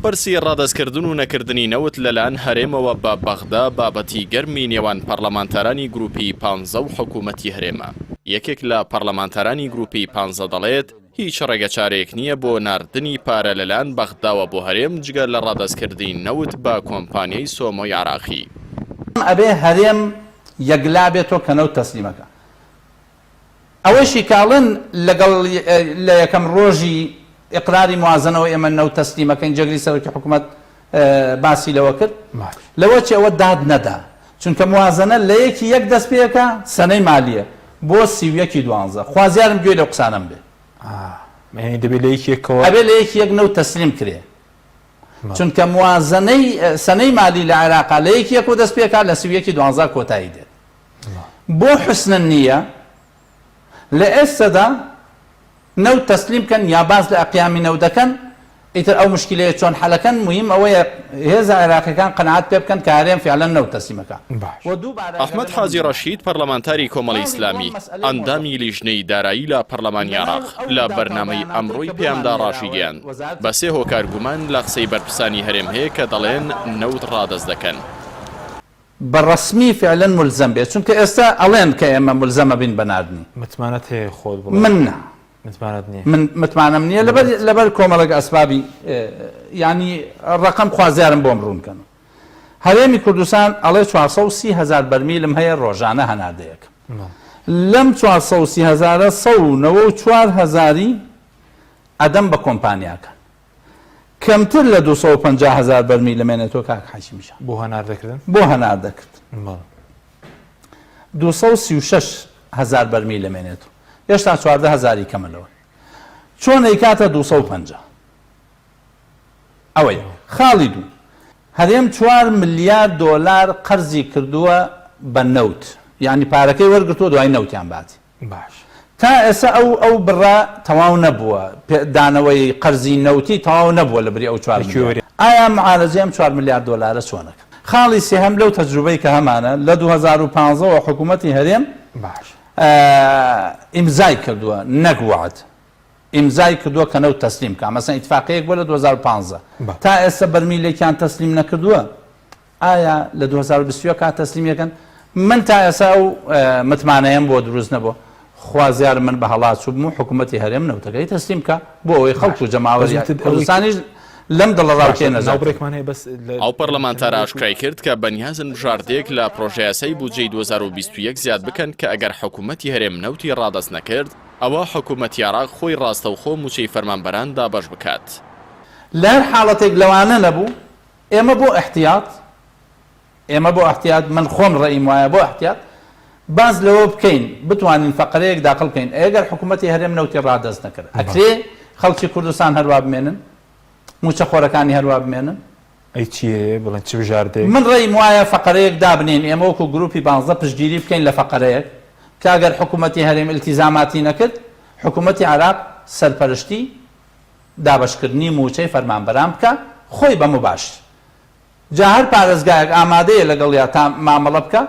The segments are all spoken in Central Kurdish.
پرسی ڕادەستکردن و نەکردنی نەوت لەلایەن هەرێمەوە بە بەغدا بابەتی گەرمی نێوان پەرلەمانتارانی گروپی پانزە و حکومەتی هەرێمە. یەکێک لە پەرلەمانتارانی گروپی پانزە دەڵێت، هیچ ڕێگەچارەیەک نییە بۆ ناردنی پارە لەلایەن بەغداوە بۆ هەرێم جگە لە ڕادەستکردنی نەوت بە کۆمپانیای سۆمۆی عێراقی. ئەبێ هەرێم یەکلا بێتەوە کە نەوت تەسلیمەکا. ئەوەیشی کە ئەڵێن لەگەڵ لە یەکەم ڕۆژی ئیقراری موازەنەوە ئێمە نەوت تەسلیمەکەین، جێگری سەرۆکی حکومەت باسی لەوە کرد، لەوە چی ئەوە داد نەدا، چونکە موازەنە لە یەکی یەک دەست پێکا سەنەی مالیە بۆ 31 ی دوانزە، خوازیارم گوێی لەو قسانەم بێ. یانی دەبێ لە یەکی یەکەوە؟ ئەبێ لە یەکی یەک نەوت تەسلیم کرێ، چونکە موازەنەی سەنەی مالی لە عێراقا لە یەکی یەکەوە دەست پێکا لە 31 ی دوانزە کۆتایی دێت. بۆ حسن النیە لە ئێستەدا نەوت تەسلیم کەن یا باس لە ئەقیامی نەوت دەکەن ئیتر ئەو مشکلەیە چۆن حەلەکەن موهیم ئەوەیە هێزە عێراقیەکان قەناعەت پێ بکەن کە هەرێم فعلەن نەوت تەسلیمەکا باش. و دووبارە ئەحمەد لەبەر حاجی ڕەشید پەرلەمانتاری کۆمەڵی خاڵی دووەم ئیسلامی، مەسئەلەی ئەندامی مۆزەفە لیژنەی دارایی لە پەرلەمانی لەناو عێراق ئەو لە داتا و بەرنامەی بەیاناتەی ئەمڕۆی کە بۆمان پەیامدا نێراوە ڕاشیگەیاند، وەزارەتی بە سێ هۆکار گومان لە قسەی بەرپرسانی هەرێم هەیە کە دەڵێن نەوت ڕادەست دەکەن. بە ڕەسمی فعلەن مولزەم بێت چونکە ئێستا ئەڵێن کە ئێمە مولزەم ئەبین بە ناردنی. متمانەت هەیە خۆت بڵێی؟ من نا. متمانەت نییە؟ من متمانەم نییە لەبەر لەبەر کۆمەڵێک ئەسبابی یانی ڕەقەم خوازیارم بۆم ڕوون کەن. هەرێمی کوردستان ئەڵێ 430 هەزار بەرمیلم هەیە ڕۆژانە هەناردەیەکەم. لەم 430 هەزارە 194 هەزاری ئەدەم بە کۆمپانیاکان. کەمتر لە 250 هەزار بەرمیل دەمێنێتەوە کاک حەکیم جان. بۆ هەناردەکردن؟ بۆ هەناردەکردن. بەڵێ. 236 هەزار بەرمیل دەمێنێتەوە. هێشتا 14 هەزاری کەمە لەوە. چۆن ئەیکاتە 250؟ ئەوە یەک. خاڵی دوو. هەرێم چوار ملیار دۆلار قەرزی کردووە بە نەوت. یانی پارەکەی وەرگرتووە دوای نەوتیان باتی. باش. تا ئێستا ئەو ئەو بڕە تەواو نەبووە، پێ دانەوەی قەرزی نەوتی تەواو نەبووە لە بری ئەو چوار لە کوێ ملیار. وەری. ئایا معالەجەی ئەم چوار ملیار دۆلارە چۆن ئەکەن؟ خاڵی سێهەم لەو تەجروبەی کە هەمانە لە 2015 وە حکوومەتی هەرێم باش. ئیمزای کردووە نەک وەعد ئیمزای کردووە کە نەوت تەسلیم بکا مەسەن ئیتفاقیەک بووە لە 2015 بەڵێ. تا ئێستا بەرمیلێکیان تەسلیم نەکردووە ئایا لە 2021 کا تەسلیمی ئەکەن؟ من تا ئێستا ئەو متمانەیەم بۆ دروست نەبووە. خوازیارم من بە هەڵا چووبم و حکوومەتی هەرێم نەوتەکەی تەسلیم بکا بۆ ئەوەی خەڵک و جەماوەری کوردستانیش لەم دڵەڕاوکێ نەجات بن. ئەو پەرلەمانتارە ئاشکرای کرد کە بەنیازن بژاردەیەک لە پرۆژەیاسای بودجەی 2021 زیاد بکەن کە ئەگەر حکوومەتی هەرێم نەوتی ڕادەست نەکرد ئەوا حکوومەتی عێراق خۆی ڕاستەوخۆ مووچەی فەرمانبەران دابەش بکات. لە هەر حاڵەتێک لەوانە نەبوو ئێمە بۆ ئیحتیات، ئێمە بۆ ئیحتیات، من خۆم ڕەئیم وایە بۆ ئیحتیات باس لەوە بکەین بتوانین فەقەرەیەک داخل بکەین ئەگەر حکوومەتی هەرێم نەوتی ڕادەست نەکرد ئەکرێ خەڵکی کوردستان هەروا بمێنن مووچەخۆرەکانی هەروا بمێنن؟ ئەی چی هەیە بڵێن چ بژاردەیەک؟ من ڕەئیم وایە فەقەرەیەک دابنێین ئێمە وەکوو گرووپی پانزدە پشتگیری بکەین لە فەقەرەیەک کە ئەگەر حکوومەتی هەرێم ئیلتیزاماتی نەکرد حکوومەتی عێراق سەرپەرشتی دابەشکردنی مووچەی فەرمانبەران بکا خۆی بە موباشر جا هەر پارێزگایەک ئامادەیە لەگەڵیا تا مامەڵە بکا.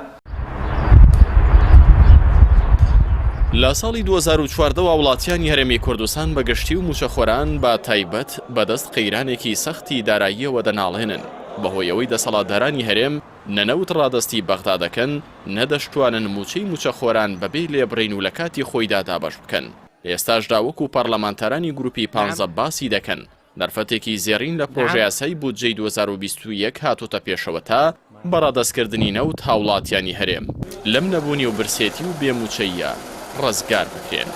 لە ساڵی 2014 وە وڵاتیانی هەرێمی کوردستان بە گشتی و مووچەخۆران بە تایبەت بەدەست قەیرانێکی سەختی داراییەوە دەناڵێنن بەهۆی ئەوەی دەسەڵاتدارانی هەرێم نە نەوت ڕادەستی بەغدا دەکەن نە دەشتوانن مووچەی مووچەخۆران بەبێ لێبڕین و لە کاتی خۆیدا دابەش بکەن. لە ئێستاشدا وەکو پەڕلەمانتارانی گروپی پانزە باسی دەکەن، دەرفەتێکی زێڕین لە پڕۆژەیاسای بودجەی 2021 هاتۆتە پێشەوە تا بە ڕادەستکردنی نەوت هاوڵاتیانی هەرێم لەم نەبوونی و برسێتی و بێ موچەییە ڕزگار بکرێن.